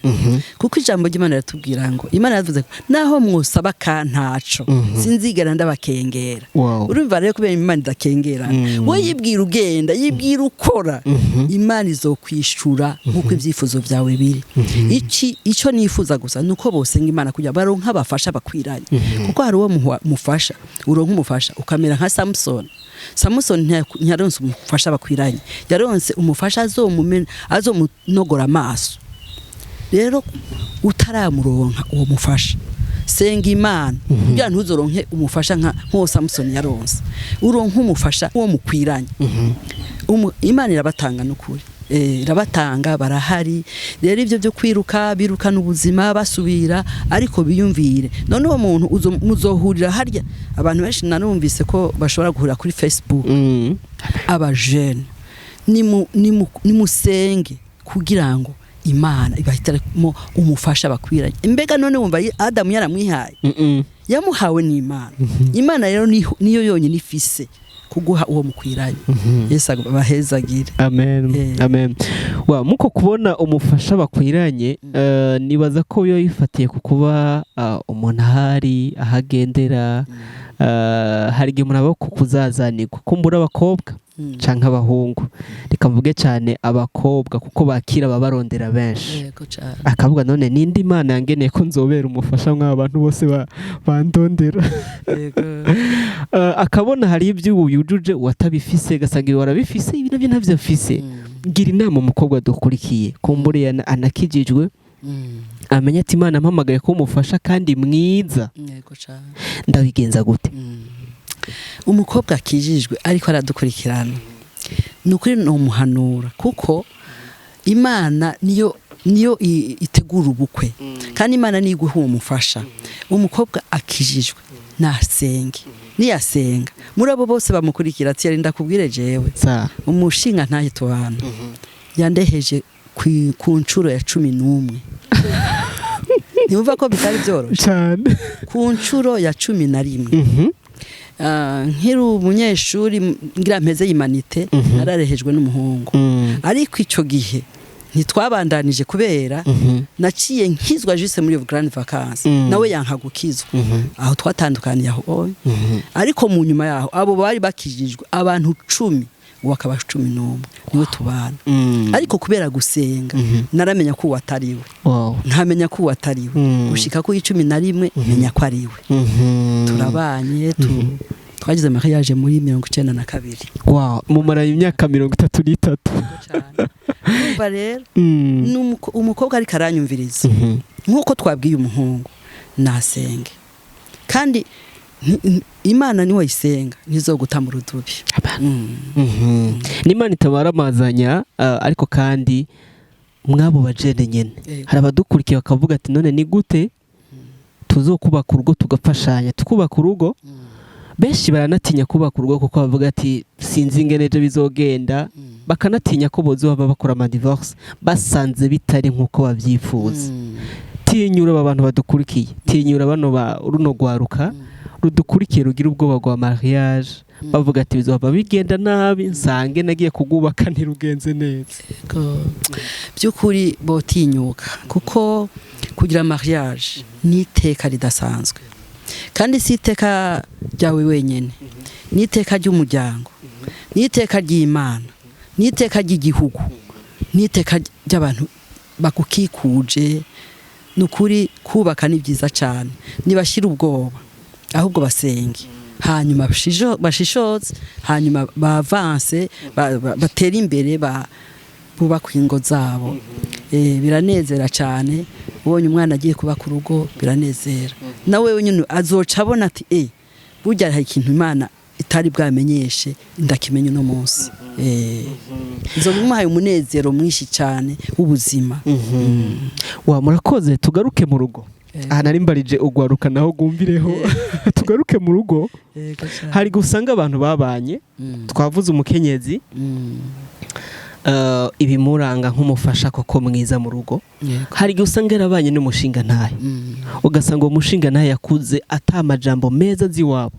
kuko ijambo ry'Imana riratubwira ngo, Imana yaravuze ko naho mwosaba ka ntaco, sinzigera ndabakengera. Urumva rero, kubera Imana idakengera, we yibwira ugenda, yibwira ukora, Imana izokwishura nk'uko ibyifuzo byawe biri. Iki icyo nifuza gusa ni uko bosenga Imana kugira baronke abafasha bakwiranye, kuko hari uwo mufasha, uronka umufasha ukamera nka Samusoni. Samusoni ntiyaronse umufasha bakwiranye, yaronse umufasha azomumena, azomunogora amaso. Rero utaramuronka uwo mufasha, senga Imana kugira ntuzoronke umufasha nka nk'uwo Samusoni yaronse, uronke umufasha uwo mukwiranye. Imana irabatanga n'ukuri. Irabatanga, barahari. Rero ibyo byo kwiruka birukana ubuzima basubira, ariko biyumvire none uwo muntu muzohurira harya. Abantu benshi narumvise ko bashobora guhurira kuri Facebook. Abajene, nimusenge kugira ngo Imana ibahitiremo umufasha bakwiranye. Mbega none wumva Adamu yaramwihaye? Yamuhawe n'Imana. Imana rero niyo yonyine ifise kuguha uwo mukwiranye. Yesu abahezagire. Amen. Amen. Wa muko kubona umufasha bakwiranye, nibaza ko biba bifatiye ku kuba umuntu ahari ahagendera. Hari igihe umuntu aba ku kuzazanirwa, kumbura abakobwa canke abahungu, reka mvuge cyane abakobwa kuko bakira ababarondera benshi. Yego cyane. Akavuga: "None ninde Imana yangeneye ko nzobera umufasha mw'aba bantu bose bandondera?" Akabona hari ibyo ubu yujuje uwatabifise, agasanga ibi warabifise, ibi nabyo ntabyo afise. Gira inama umukobwa dukurikiye, kumbure anakijijwe, amenye ati: "Imana mpamagaye ko umufasha kandi mwiza." Yego cyane. Ndabigenza gute? Umukobwa akijijwe ariko aradukurikirana, ni ukuri ni umuhanura, kuko Imana niyo itegura ubukwe, kandi Imana niyo iguha uwo mufasha. Umukobwa akijijwe nasenge. Niyasenga muri abo bose bamukurikira, ati yarinda kubwire jewe umushinga ntahe tubana yandeheje ku nshuro ya 11. Ntiwumva ko bitari byoroshye? Cyane. Ku nshuro ya 11, nkiri umunyeshuri, ngira mpeze y'humanité, nararehejwe n'umuhungu, ariko icyo gihe ntitwabandanije kubera naciye nkizwa juste muri grande vacances, nawe yanka gukizwa. Aho twatandukaniye aho. Ariko mu nyuma yaho, abo bari bakijijwe abantu 10, uwo akaba 11, niwe tubana. Ariko kubera gusenga, naramenya ko uwo atari we, nkamenya ko uwo atari we, gushika ku 11 menya ko ari we. Turabanye, twagize mariage muri 92. Wow, mumaranye imyaka 33. Urumva rero, ni umukobwa ariko aranyumviriza, nk'uko twabwiye umuhungu, nasenge kandi Imana niwe ayisenga, ntizoguta mu rudubi. N'Imana itabara amazanya, ariko kandi mwabo bajene nyene, hari abadukurikiye bakavuga ati: "None ni gute tuzokubaka urugo, tugafashanya tukubaka urugo?" Benshi baranatinya kubaka urugo kuko bavuga ati: "Sinzi ingene ejo bizogenda." Bakanatinya ko bozoba bakora ama divorce basanze bitari nk'uko babyifuza. Tinyura aba bantu badukurikiye, tinyura bano ba runo rwaruka rudukurikiye rugira ubwoba rwa mariage, bavuga ati: "Bizoba bigenda nabi, nsange nagiye kugubaka ntirugenze neza." Yego. By'ukuri botinyuka, kuko kugira mariage ni iteka ridasanzwe, kandi si iteka ryawe wenyine, ni iteka ry'umuryango, ni iteka ry'Imana, ni iteka ry'igihugu, ni iteka ry'abantu bagukikuje. Ni ukuri, kubaka ni byiza cyane. Ntibashyire ubwoba, ahubwo basenge, hanyuma bashishoze, hanyuma bavanse, batere imbere, bubaka ingo zabo. Biranezera cyane ubonye umwana agiye kubaka urugo, biranezera. Nawe wenyine azoca abona ati: "Burya hari ikintu Imana itari bwamenyeshe, ndakimenya uno munsi." Izo bimuhaye umunezero mwinshi cyane w'ubuzima. Wa, murakoze. Tugaruke mu rugo. Aha nari mbarije ugwaruka, naho gwumvireho. Tugaruke mu rugo. Hari gusanga abantu babanye, twavuze umukenyezi, ibimuranga nk'umufasha koko mwiza mu rugo. Hari igihe usanga yarabanye n'umushinga ntahe, ugasanga uwo mushinga ntahe yakuze ata amajambo meza azi iwabo,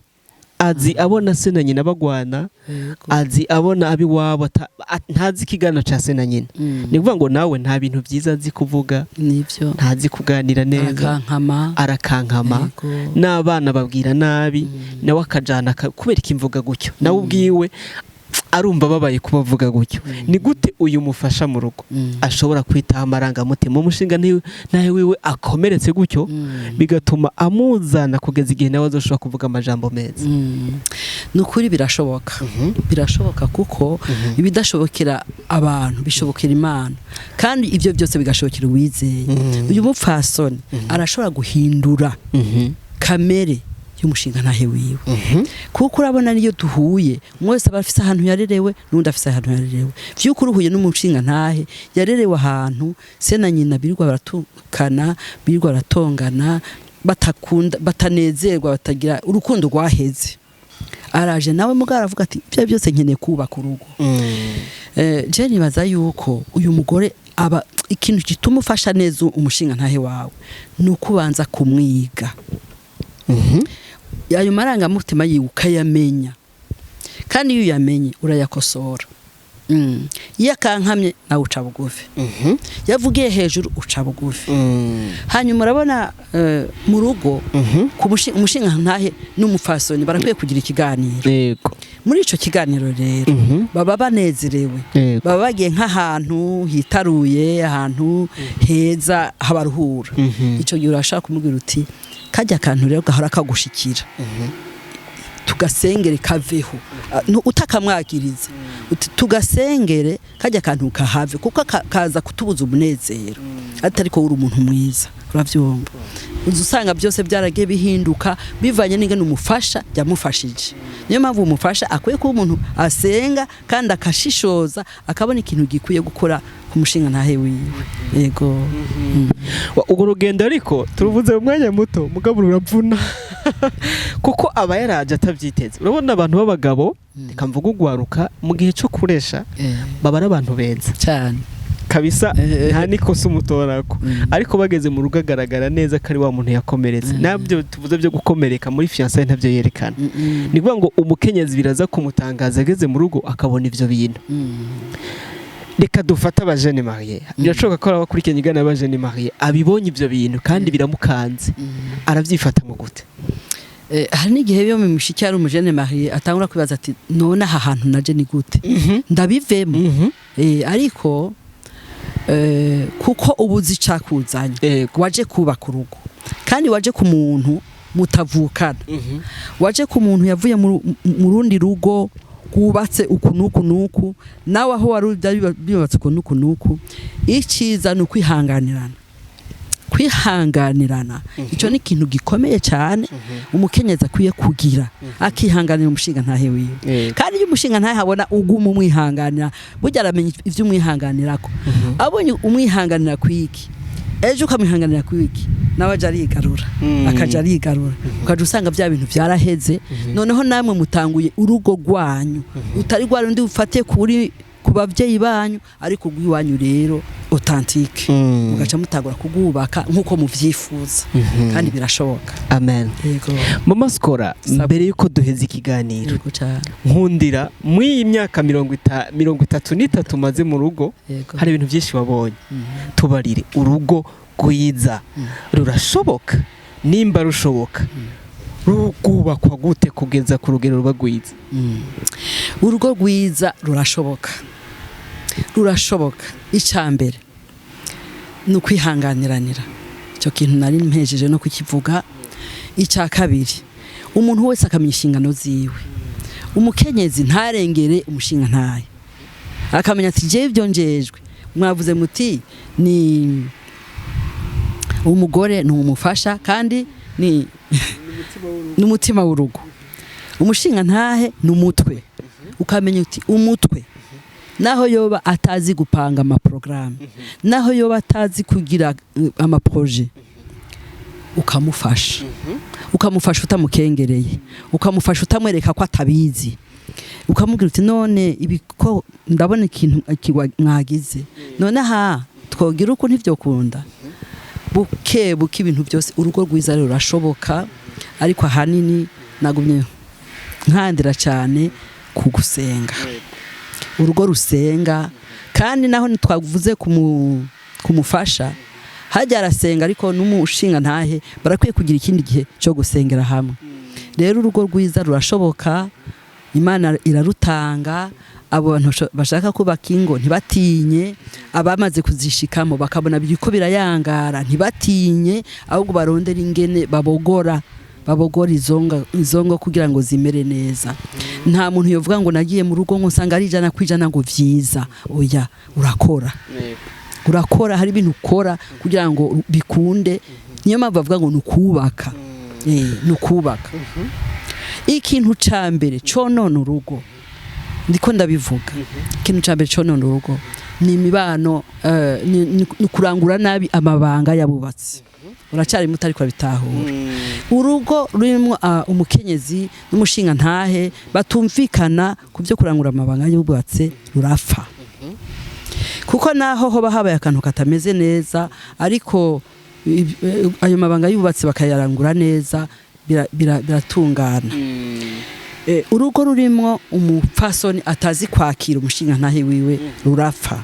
azi abona se na nyina bagwana, azi abona ab'iwabo, ntazi ikiganiro cya se na nyina. Ni ukuvuga ngo nawe nta bintu byiza azi kuvuga, Nibyo. ntazi kuganira neza. Arakankama. Arakankama. N'abana babwira nabi, nawe akajana kubera ikimvuga gutyo, nawe ubwiwe arumva ababaye kuba avuga gutyo. Ni gute uyu mufasha mu rugo ashobora kwitaho amarangamutima umushinga ntawe wiwe akomeretse gutyo, bigatuma amuzana kugeza igihe nawe azoshobora kuvuga amajambo meza? Ni ukuri birashoboka, birashoboka, kuko ibidashobokera abantu bishobokera Imana, kandi ibyo byose bigashobokera uwizeye. Uyu mupfasoni arashobora guhindura kamere y'umushinga ntahe wiwe, kuko urabona niyo duhuye, umwe wese aba afise ahantu yarerewe n'undi afise ahantu yarerewe. Vy'ukuri uhuye n'umushinga ntahe yarerewe ahantu se na nyina birirwa baratukana, birirwa baratongana, batakunda, batanezerwa, batagira urukundo rwaheze, araje nawe mugabo aravuga ati: "Ibyo byose nkeneye kubaka urugo." Je nibaza yuko uyu mugore aba, ikintu gituma ufasha neza umushinga ntahe wawe ni ukubanza kumwiga, ayo marangamutima yiwe ukayamenya, kandi iyo uyamenye urayakosora. Iyo akankamye nawe uca bugufi, yavugiye hejuru uca bugufi. Hanyuma urabona, mu rugo, ku umushinga ntahe n'umupfasoni barakwiye kugira ikiganiro. Muri ico kiganiro rero baba banezerewe, baba bagiye nk'ahantu hitaruye, ahantu heza habaruhura. Ico gihe urashaka kumubwira uti: "Kajya akantu rero gahora kagushikira, tugasengere kaveho." Utakamwagiriza, uti: "Tugasengere kajya akantu kahave, kuko kaza kutubuza umunezero, atari ko uri umuntu mwiza." Uravyumva, uza usanga byose byaragiye bihinduka bivanye n'ingene umufasha yamufashije. Niyo mpamvu umufasha akwiye kuba umuntu asenga kandi akashishoza, akabona ikintu gikwiye gukora. ku mushinga ntahe wiwe. Yego. Urwo rugendo ariko turuvuze mu mwanya muto, mugabo ruravuna, kuko aba yaraje atabyiteze. Urabona abantu b'abagabo, reka mvuge ugwaruka mu gihe cyo kuresha, baba ari abantu beza cyane kabisa, nta nikosa umutorako, ariko bageze mu rugo agaragara neza ko ari wa muntu yakomeretse. Nabyo tuvuze byo gukomereka muri fiançailles ntabyo yerekana. Ni ukuvuga ngo umukenyezi biraza kumutangaza ageze mu rugo akabona ivyo bintu. Reka dufate aba jeunes mariés. Birashoboka ko abakurikiranye igana aba jeunes mariés abibonye ivyo bintu kandi biramukanze, aravyifata mu gute? Hari n'igihe iyo mu mushiki ari umu jeune marié atangura kwibaza ati: "None aha hantu naje ni gute? Ndabivemo?" Ariko kuko ubuzi icakuzanye, waje kubaka urugo, kandi waje ku muntu mutavukana, waje ku muntu yavuye mu rundi rugo rwubatse uku n'uku n'uku, nawe aho wari uri byari byubatse uku n'uku n'uku. Icyiza ni ukwihanganirana, kwihanganirana. Icyo ni ikintu gikomeye cyane umukenyezi akwiye kugira, akihanganira umushinga ntahe wiwe. Kandi iyo umushinga ntahe abona uguma umwihanganira, burya aramenya ibyo umwihanganirako. Abonye umwihanganira kwiki, ejo ukamwihanganira kwiki, nawe aja arigarura, akaja arigarura, ukaja usanga bya bintu byaraheze. Noneho namwe mutanguye urugo rwanyu, utari rwa rundi ufatiye kuri ku bavyeyi banyu, ariko urw'iwanyu rero authentique, mugaca mutangura kugubaka nk'uko muvyifuza, kandi birashoboka. Amen. Yego. Mama Skora, Sawa. mbere yuko duheza ikiganiro, Yego cyane. nkundira, muri iyi myaka 33 maze mu rugo, hari ibintu byinshi wabonye. Tubarire, urugo rwiza rurashoboka? Nimba rushoboka, rwubakwa gute kugeza ku rugero ruba rwiza? Urugo rwiza rurashoboka, rurashoboka. Icya mbere ni ukwihanganiranira, icyo kintu nari mpejeje no kukivuga. Icya kabiri, umuntu wese akamenya inshingano ziwe. Umukenyezi ntarengere umushinga ntaye, akamenya ati: "Jewe ibyo njejwe." Mwavuze muti ni umugore ni umufasha kandi ni n'umutima w'urugo, umushinga ntahe ni umutwe. Ukamenya uti umutwe, naho yoba atazi gupanga amaporogaramu, naho yoba atazi kugira ama projets, ukamufasha, ukamufasha utamukengereye, ukamufasha utamwereka ko atabizi, ukamubwira uti: "None ibi ko ndabona ikintu mwagize, none aha twogira uku ntibyokunda?" Buke buke ibintu byose, urugo rwiza rero rurashoboka. Ariko ahanini nagumye nkandira cyane ku gusenga, urugo rusenga. Kandi naho twavuze kumufasha, hajya arasenga, ariko n'umushinga ntahe barakwiye kugira ikindi gihe cyo gusengera hamwe. Rero urugo rwiza rurashoboka, Imana irarutanga. Abo bantu bashaka kubaka ingo ntibatinye, abamaze kuzishikamo bakabona biriko birayangara ntibatinye, ahubwo barondera ingene babogora izo ngo kugira ngo zimere neza. Nta muntu yovuga ngo nagiye mu rugo ngo nsanga ari 100% ngo vyiza. Oya, urakora, urakora, hari ibintu ukora kugira ngo bikunde. Niyo mpamvu bavuga ngo ni ukubaka, ni ukubaka. Ikintu ca mbere conona urugo, ndiko ndabivuga, ikintu ca mbere conona urugo ni imibano, ni kurangura nabi amabanga y'abubatsi. Uracyari muto ariko urabitahura. Urugo rurimo umukenyezi n'umushinga ntahe batumvikana ku byo kurangura amabanga y'ububatse rurapfa, kuko naho hoba habaye akantu katameze neza, ariko ayo mabanga y'ububatsi bakayarangura neza, biratungana. Urugo rurimo umupfasoni atazi kwakira umushinga ntahe wiwe rurapfa.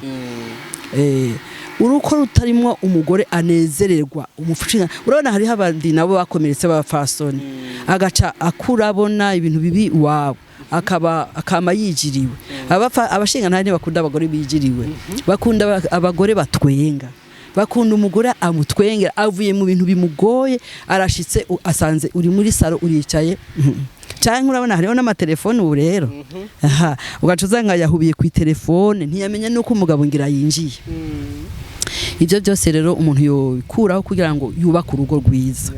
Urugo rutarimo umugore anezererwa umushinga, urabona hariho abandi nabo bakomeretse b'abapfasoni, agaca akura abona ibintu bibi iwabo, akaba akama yijiriwe. Abashinga ntahe ntibakunda abagore bijiriwe, bakunda abagore batwenga, bakunda umugore amutwengera. Avuye mu bintu bimugoye, arashitse, asanze uri muri salon uricaye, canke urabona hariho n'amatelefone ubu rero, aha ugaca usanga yahubiye ku telefone, ntiyamenya nuko umugabo ngira yinjiye. Ibyo byose rero umuntu yobikuraho kugira ngo yubake urugo rwiza.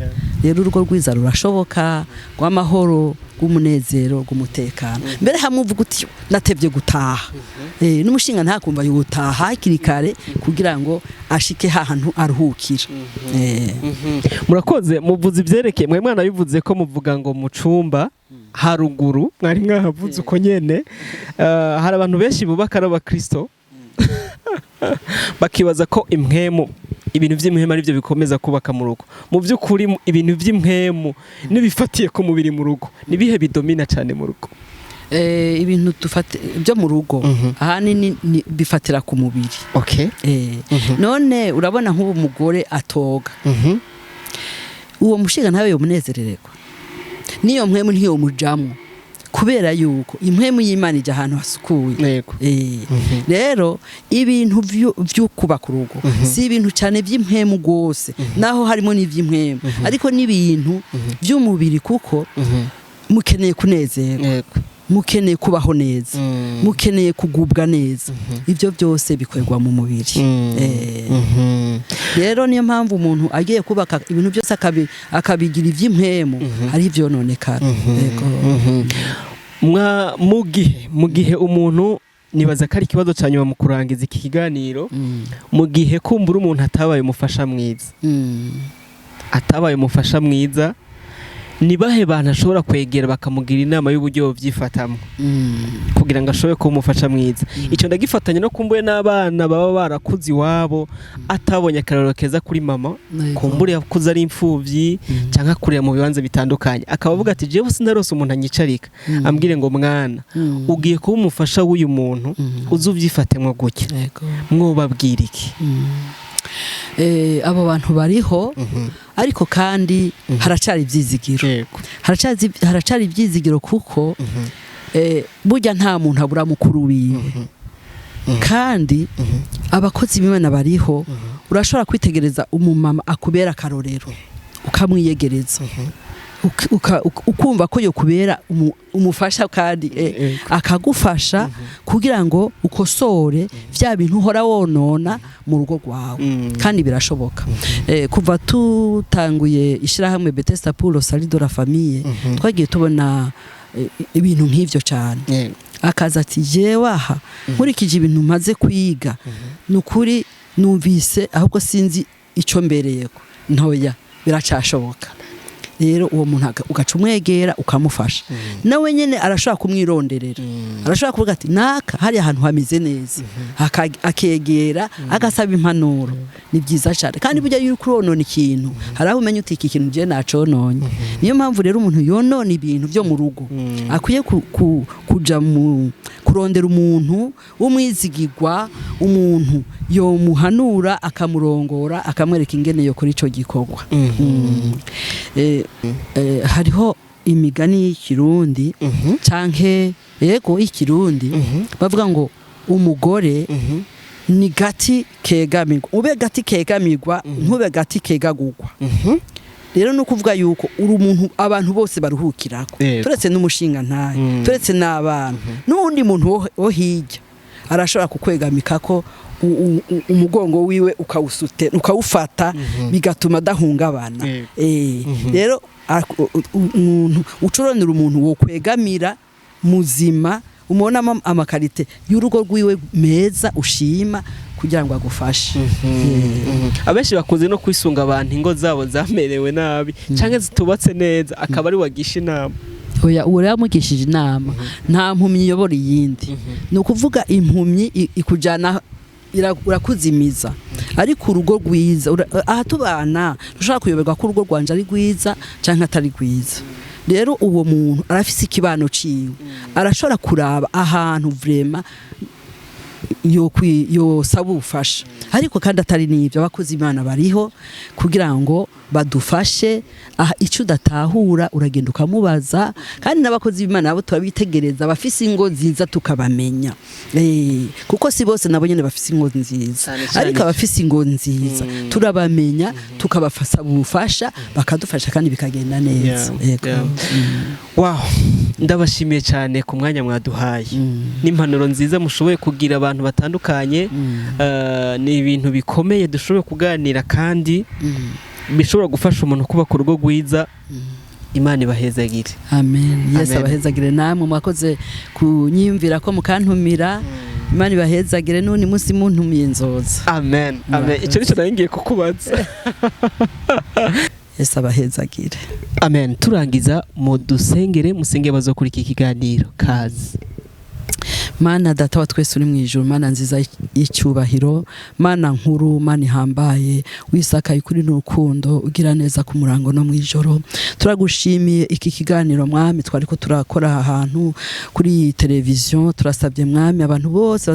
Rero urugo rwiza rurashoboka, rw'amahoro, rw'umunezero, rw'umutekano. Mbere hamwe uvuga uti natevye gutaha, n'umushinga ntakumva yutaha hakiri kare kugira ngo ashike hahantu aruhukira. Murakoze. Muvuze ivyerekeye mwe mwana bivuze ko muvuga ngo mu cumba haruguru mwari mwahavuze uko nyene. Hari abantu benshi bubaka ari abakristo, bakibaza ko impwemu, ibintu vy'impwemu ari byo bikomeza kubaka mu rugo. Mu by'ukuri ibintu vy'impwemu n'ibifatiye ku mubiri mu rugo nibihe bidomina cyane mu rugo? Ibintu dufate byo mu rugo ahanini bifatira ku mubiri. None urabona nk'ubu mugore atoga, uwo mushinga ntawe yomunezerererwa, niyo mpwemu ntiyomujamwo, kubera yuko impwemu y'Imana ijya ahantu hasukuye. Rero ibintu vyo kubaka urugo si ibintu cyane by'impwemu rwose, naho harimo n'ivy'impwemu, ariko n'ibintu by'umubiri, kuko mukeneye kunezerwa, mukeneye kubaho neza, mukeneye kugubwa neza. Ibyo byose bikorerwa mu mubiri. Rero niyo mpamvu umuntu agiye kubaka ibintu byose akabigira iby'impwemu, hari ivyononekara. Yego. Mwa mu gihe umuntu, nibaza ko ari ikibazo cya nyuma mu kurangiza iki kiganiro, mu gihe kumbura umuntu atabaye umufasha mwiza, atabaye umufasha mwiza, ni bahe bantu ashobora kwegera bakamugira inama y'uburyo byifatamo kugira ngo ashobore kuba umufasha mwiza? Icyo ndagifatanya no kumbuye n'abana baba barakuze iwabo atabonye akarorero keza kuri mama, kumbure yakuze ari imfuvyi cyangwa akurira mu bibanza bitandukanye, akaba avuga ati jewe sinarose umuntu anyicarika ambwire ngo mwana, ugiye kuba umufasha w'uyu muntu, uze ubyifatemwo gutya. Mwobabwira iki? Abo bantu bariho, ariko kandi haracari ivyizigiro. Haracari ivyizigiro, kuko burya nta muntu abura mukuru wiwe, kandi abakozi b'Imana bariho. Urashobora kwitegereza umumama akubera akarorero, ukamwiyegereza, ukumva ko yokubera umufasha, kandi akagufasha kugira ngo ukosore vya bintu uhora wonona mu rugo rwawe. Kandi birashoboka. Kuva tutanguye ishirahamwe Bethesda pour le salut de la famille, twagiye tubona ibintu nk'ivyo cyane. Akaza ati jewe aha nkurikije ibintu maze kwiga, ni ukuri numvise ahubwo sinzi icyo mbereyeko. Ntoya biracashoboka. Rero uwo muntu ugaca umwegera, ukamufasha. Nawe nyine arashobora kumwironderera, arashobora kuvuga ati naka hari ahantu hameze neza, akegera agasaba impanuro. Ni byiza cyane. Kandi burya iyo uri kuronona ikintu, hari aho umenya uti iki kintu ngiye nacononye. Niyo mpamvu rero umuntu yonona ibintu byo mu rugo akwiye kuja mu kurondera umuntu w'umwizigirwa, umuntu yomuhanura, akamurongora, akamwereka ingene yokora ico gikorwa. Hariho imigani y'ikirundi, canke yego y'ikirundi, bavuga ngo umugore ni gati kegamirwa. Ube gati kegamirwa, ntube gati kegagurwa. Rero ni ukuvuga yuko uri umuntu abantu bose baruhukirako, turetse n'umushinga ntahe, turetse n'abana, n'uwundi muntu wo hirya arashobora kukwegamika ko umugongo wiwe ukawusute, ukawufata, bigatuma adahungabana. Rero umuntu ucoronera, umuntu wo kwegamira muzima, umubonamo ama qualités y'urugo rwiwe meza ushima, kugira ngo agufashe. Abenshi bakunze no kwisunga abantu ingo zabo zamerewe nabi canke zitubatse neza, akaba ari wagisha inama. Oya, uwo rero yamugishije inama, nta mpumyi iyobora iyindi. Ni ukuvuga impumyi ikujana urakuzimiza, ariko urugo rwiza aha tubana ntushobora kuyoberwa ko urugo rwanje ari rwiza canke atari rwiza. Rero uwo muntu arafise ikibano ciwe, arashobora kuraba ahantu vraiment yosaba ubufasha. Ariko kandi atari n'ibyo, abakozi Imana bariho kugira ngo badufashe. Aha icyo udatahura uragenda ukamubaza. Kandi n'abakozi b'Imana nabo turabitegereza, abafise ingo nziza tukabamenya, kuko si bose nabo nyene bafise ingo nziza. Cane cane. Ariko abafise ingo nziza turabamenya, tukabafasha ubufasha, bakadufasha kandi bikagenda neza. Yego. Wow, ndabashimiye cyane ku mwanya mwaduhaye n'impanuro nziza mushoboye kugira abantu. abantu batandukanye. Ni ibintu bikomeye dushobora kuganira kandi bishobora gufasha umuntu kubaka urugo rwiza. Imana ibahezagire. Amen. Yesu Amen. abahezagire. Namwe mwakoze kunyiyumvira ko mukantumira. Imana ibahezagire. N'undi munsi muntumiye nzoza. Amen, amen. Icyo nicyo nari ngiye kukubaza. Yesu abahezagire. Amen. Turangiza, mudusengere, musenge bazokuri iki kiganiro. Kazi. Mana Data wa twese uri mu ijuru, Mana nziza y'icyubahiro, Mana nkuru, Mana ihambaye, wisakaye kuri n'urukundo, ugira neza ku murango no mu ijoro, turagushimiye iki kiganiro, Mwami, twari ko turakora aha hantu kuri iyi televiziyo. Turasabye, Mwami, abantu bose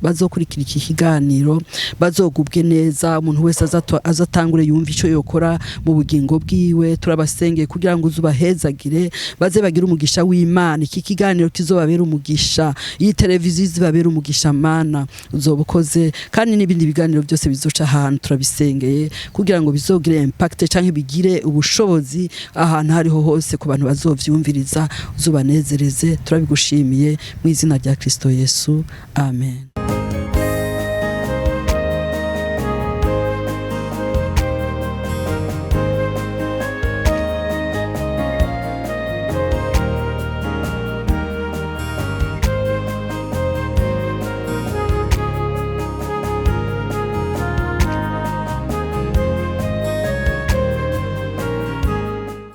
bazokurikira iki kiganiro bazogubwe neza, umuntu wese azatangure yumva icyo yokora mu bugingo bwiwe. Turabasengeye kugira ngo uzubahezagire, baze bagire umugisha w'Imana. Iki kiganiro kizobabera umugisha, iyi televiziyo izibabera umugisha. Mana, uzoba ukoze, kandi n'ibindi biganiro byose bizoca ahantu, turabisengeye kugira ngo bizogire impact canke bigire ubushobozi ahantu hariho hose ku bantu bazovyumviriza. Uzubanezereze. Turabigushimiye mu izina rya Kristo Yesu, amen.